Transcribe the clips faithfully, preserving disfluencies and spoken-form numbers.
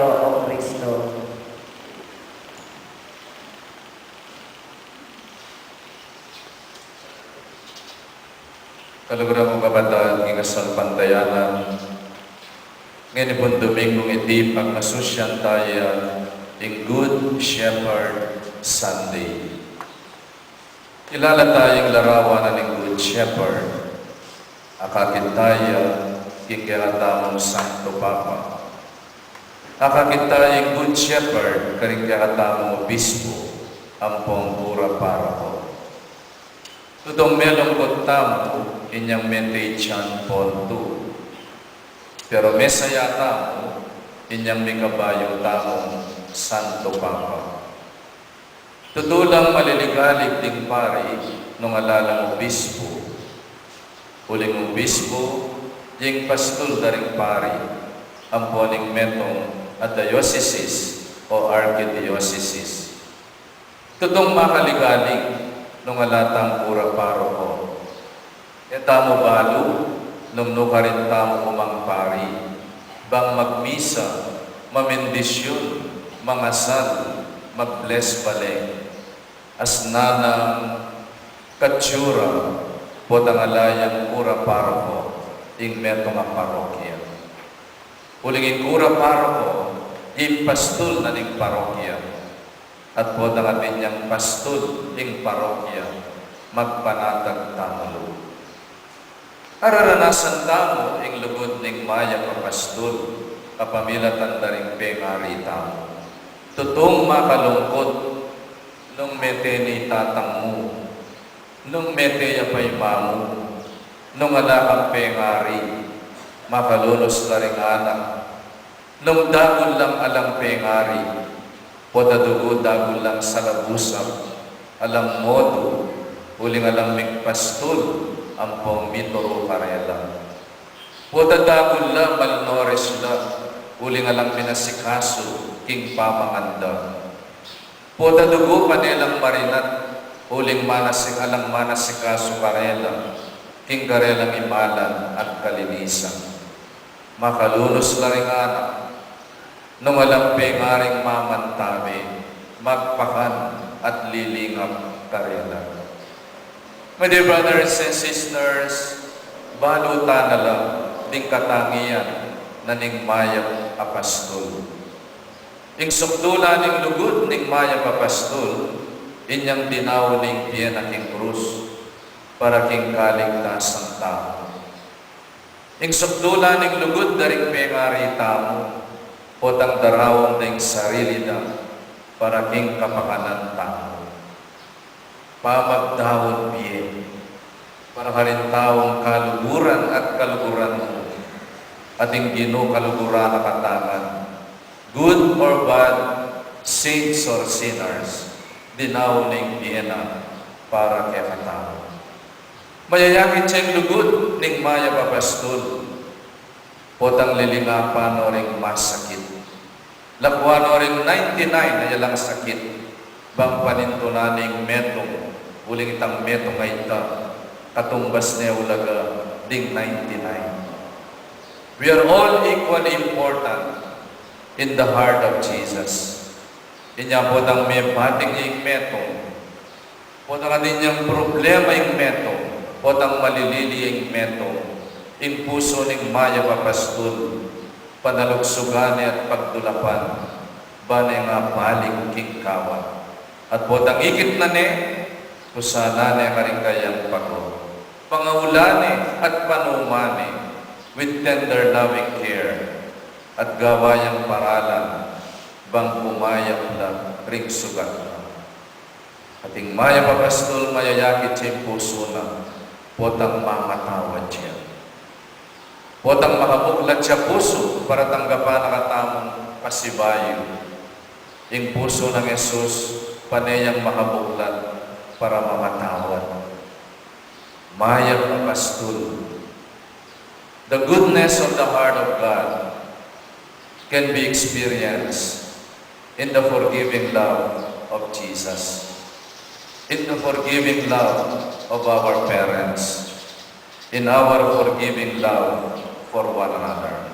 O Kristo. Kaluguran kung kapatad king kasalpantayanan, ngeni pung Dominggung iti pagmasusyan taya ing Good Shepherd Sunday. Kilala taya ing larawan na ning Good Shepherd. Akakit taya king kekatamung Santo Papa. Akakit taya ing Good Shepherd karing kekatamung obispo ampong kura paroko. Tutung melungkut tamu inyang mete i John Paul two. Pero mesaya tamu inyang mikabayu tamung Santo Papa. Tutu lang maliligalig ding pari nung ala lang obispo. Uling obispo, ing pastul da ring pari, ampo ning metung a diocesis o archidiocesis. Tutung makaligalig nung ala tang kura paroko. E tamu balu nung nukarin tamu kumang pari, bang magmisa, mamindisyun, mangasal, mag-bless bale. Asna nang katsura, potang ala yang kura paroko ing metung a parokya. Uling ing kura paroko, ing pastul na ning parokya. At potang atin yang pastul ing parokya, magpanatag tamu lub. Araranasan tamu ing lugud ning mayap a pastul kapamilatan da ring pengari tamu. Tutung makalungkut nung mete ne i tatang mu, nung mete ya pa i ima mu, nung ala kang pengari, makalunus la ring anak, nung dagul lang alang pengari, pota dugu dagul lang salabusap, alang modu, uling alang migpastul ampong mituru karela. Pota dagul la, malnourished la, uling alang minasikasu king pamangan da. Pota dugu pane lang marinat, uling manasik-, alang manasikasu karela king karelang imalan at kalinisan. Makalunus la ring anak nung alang pengaring mamantabe, magpakan at lilingap karela. My dear brothers and sisters, balu ta na la ding katangian na ning mayap a pastul. Ing sukdulan ning lugud ning mayap a pastul, inyang dinaun ing pie na king krus para king kaligtasan tamu. Ing sukdulan ning lugud da ring pengari tamu, potang daraun da ing sarili da para king kapakanan tamu. Pamagdaun pie para karing taung kaluguran at kaluguran mu, at ing Ginu kaluguran na katangan, good or bad, saints or sinners, dinaun ing pie na para kekatamu. Mayayakit ya ing lugud ning mayap a pastul, potang lilingapan no ring masakit. Lakuan no ring ninety-nine a yalang sakit, bang panintunan ne ing metung, uling itang metung a ita, katumbas ne ulaga ding ninety-nine. We are all equally important in the heart of Jesus. Inya potang mebating ya ing metung, potang atin yang problema ing metung, potang malilili ing metung, ing pusu ning mayap a pastul, panaluksugan ne at pagdulapan, ba ne nga balik king kawan. At potang ikit na ne, kusanan ne karing kayang pago. Pangaulan ne at panuman ne with tender loving care, at gawa yang paralan bang kumayap la ring sugat na. At ing mayap a pastul mayayakit ya ing pusu na, potang mamatawad ya. Potang makabuklat ya pusu para tanggapan na katamung pasibayu. Ing pusu nang Jesus, pane yang makabuklat para mamatawad. Mayap a pastul. The goodness of the heart of God can be experienced in the forgiving love of Jesus, in the forgiving love of our parents, in our forgiving love for one another.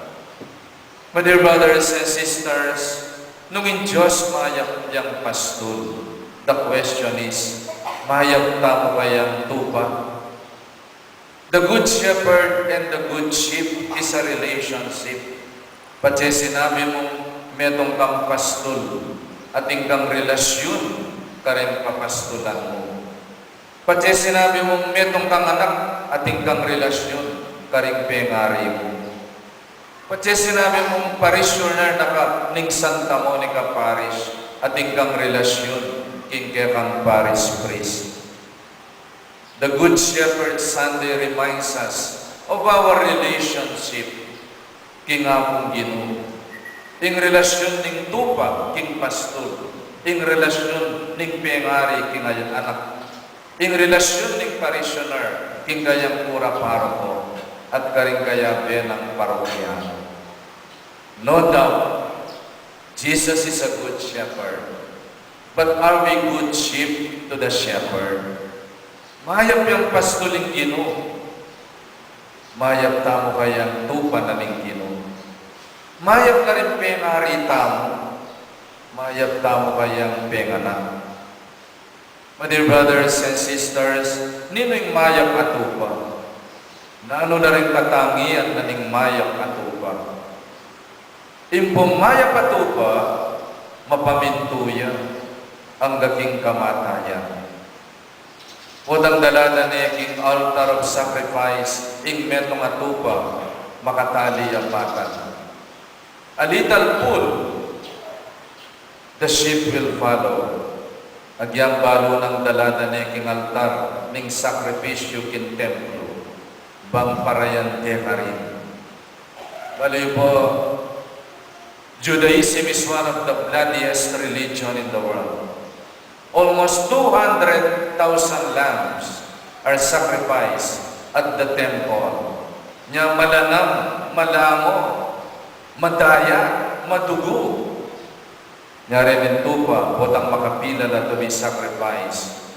My dear brothers and sisters, nung ing Dios mayap yang pastul, the question is, mayap tamu kayang tupa? The good shepherd and the good sheep is a relationship. Patse sinabi mung metung kang pastul, atin kang relasyun karing papastulan mu. Patse sinabi mung metung kang anak, atin kang relasyun karing pengari mu. Patse sinabi mung parishioner na ka ning Santa Monica Parish, atin kang relasyun king kekang parish priest. The Good Shepherd Sunday reminds us of our relationship king Apung Ginu. Ing relasyun ning tupa king pastul, ing relasyun ning pengari king anak, ing relasyun ning parishioner king kayang kura paroko at karing kayabe nang parokya. No doubt, Jesus is a good shepherd. But are we good sheep to the shepherd? Mayap yang pastul ing Ginu. Mayap tamu kayang tupa na ning Ginu? Mayap karing pengari tamu? Mayap tamu kayang penganak? My dear brothers and sisters, ninu ing mayap a tupa? Nanu na ring katangian na ning mayap a tupa? Ing pung mayap a tupa, mapamintu ya angga king kamatayan. Potang dala da ne king altar of sacrifice ing metung a tupa, makatali ya patan. A little pull, the sheep will follow. Agyang balu nang dala da ne king altar ning sakripisyu king templo, bang parayan de karin. Bale pu, Judaism is one of the bloodiest religion in the world. Almost two hundred thousand lambs are sacrificed at the temple. Nya malanam, malango, madaya, madugu. Nya reni ing tupa, potang makapila la to be sacrificed,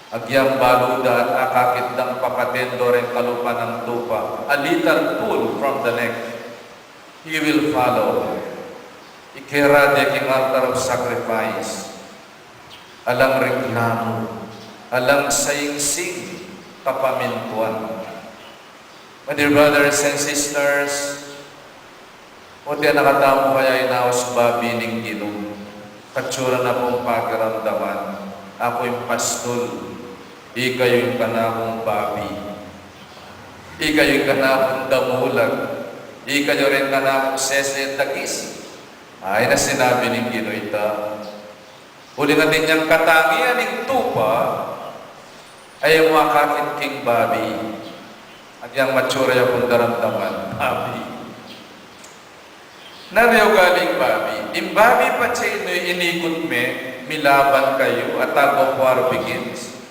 agyang balu da at akakit dang papatendo reng kalupa nang tupa, a little pull from the neck, he will follow. Ikera de king altar of sacrifice. Alang reklamu, alang saing-sing, kapamintuan. My dear brothers and sisters, o, atin katamu kaya inaus babi ning Ginu? Katsura na pung pakiramdaman, aku ing pastul, ikayu ing kanakung babi, ikayu ing kanakung damulag, ikayu ring kanakung sese at dagis. Ay na sinabi ning Ginu ita. Uling atin yang katangian ing tupa, e mu akakit king babi. Agyang matsura ya pung daramdaman, babi. Nanu ya ugali ning babi? Ing babi patse nu inikut me, milaban kayu, at the war begins.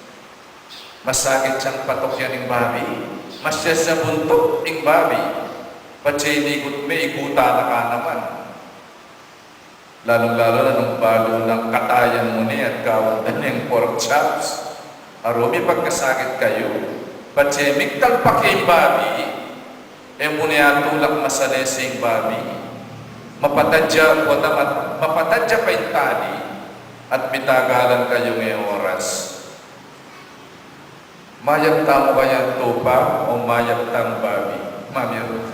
Masakit yang patukyan ing babi. Masyas ya buntuk ing babi. Patse inikut me, ikutan na ka naman. Lalung-lalu na nung balu nang katayan mu ne at gawan da neng pork chops. Aru, mipagkasakit kayu. Patse miktal pa king babi, e mu ne atulak masalese ing babi. Mapatad ya, kuwata mat-, mapatad ya pa ing tali at mitagalan kayu nge oras. Mayap tamu kayang tupa o mayap tang babi? Mamiru.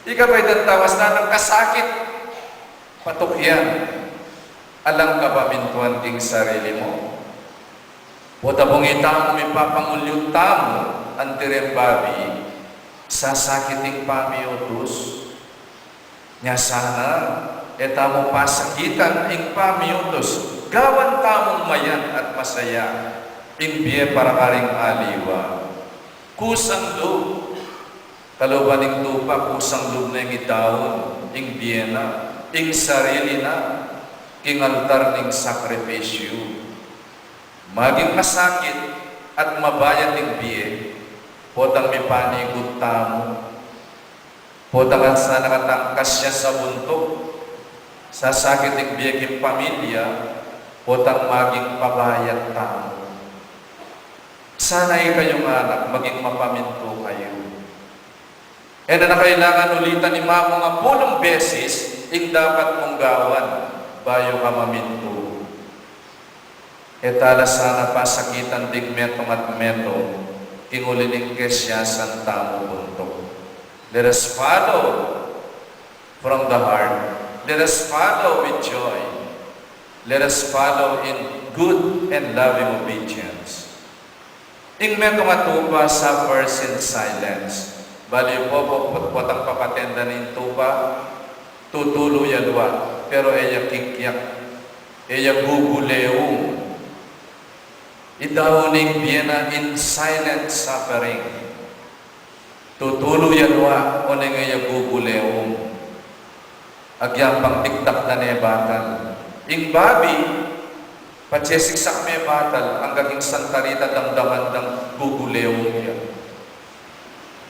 Ika pa itang tawas na nang kasakit, patukyan, alang kapamintuan king sarili mu. Potang itamu mipapangulyut tamu anti reng babi, sasakit ing pamiutus. Nya sana, e tamu pasakitan ing pamiutus, gawan tamung mayan at masaya ing bie para karing aliwa. Kusang lub, kaluban ning tupa, kusang lub neng idaun ing bie na, ing sarili na, king altar ning sakripisyu. Maging masakit at mabayat ing bie, potang mipanikut tamu, potang sana katang kasya sa buntuk, sasakit ing bie king pamilya, potang maging pabayat tamu. Sana ikayung anak, maging mapamintu kayu. E na kailangan ulitan ing mamung apulung beses ing dapat mung gawan bayu ka mamintu. E ta la sana pasakitan ding metung at metung king uli ning kesiasan tamu buntuk. Let us follow from the heart. Let us follow with joy. Let us follow in good and loving obedience. Ing metung a tupa suffers in silence. Bali yu pu, pu, potang papatendan ing tupa, tutulu ya lua, pero e ya kikyak, e ya guguleung. Idaun ing bie na in silent suffering. Tutulu ya lua, oneng e ya guguleung. Agyang pang dikdak na ne batal. Ing babi, patse siksak me batal, angga king santarita damdaman dang guguleung ya.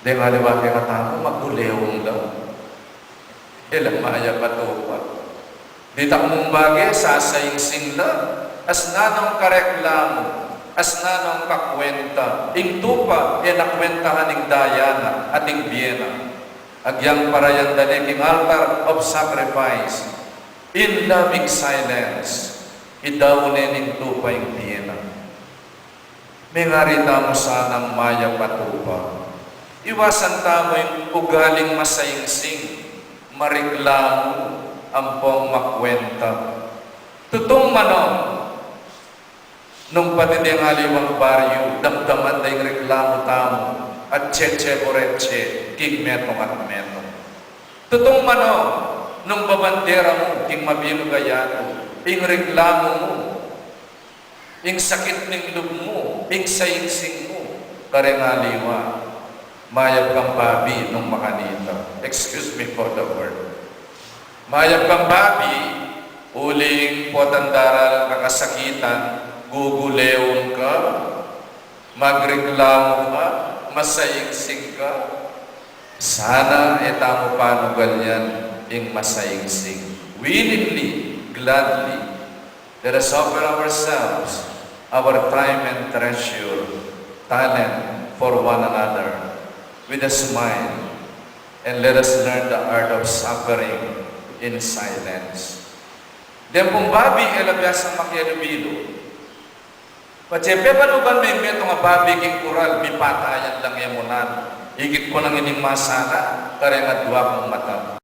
Deng aliwa kekatamu, maguleung la. E la mayap a tupa. Ditak mung bage, sasaingsing la, asna nong kareklamu, asna nong kakwenta, ing tupa, e na kwentahan ing daya na, at ing bie na. Agyang parayan da ne king altar of sacrifice, in loving silence, idaun ne ning tupa ing bie na. Mengari tamu sanang mayap a tupa. Iwasan tamu ing ugaling masaingsing, mareklamu, ampong makwenta. Tutung manong, nung pati deng aliwang baryu, damdaman da ing reklamu tamu, at cheche bureche, king metung at metung. Tutung manong, nung babandera mu, king mabilug a yatu, ing reklamu mu, ing sakit ning lub mu, ing saingsing mu, kareng aliwa, mayap kang babi nung makanita. Excuse me for the word. Mayap kang babi, uling potang daral ka kasakitan, guguleung ka, magreklamu ka, masaingsing ka. Sana e tamu panugal yan ing masaingsing. Willingly, gladly, let us offer ourselves, our time and treasure, talent for one another with a smile, and let us learn the art of suffering in silence. Deng pung babi e la biasang makialubilu. Patse pepanugan me ing metung a babi king kural, mipatayan lang e mu nan. Ikit ku nang ining masana, kareng adua kung mata.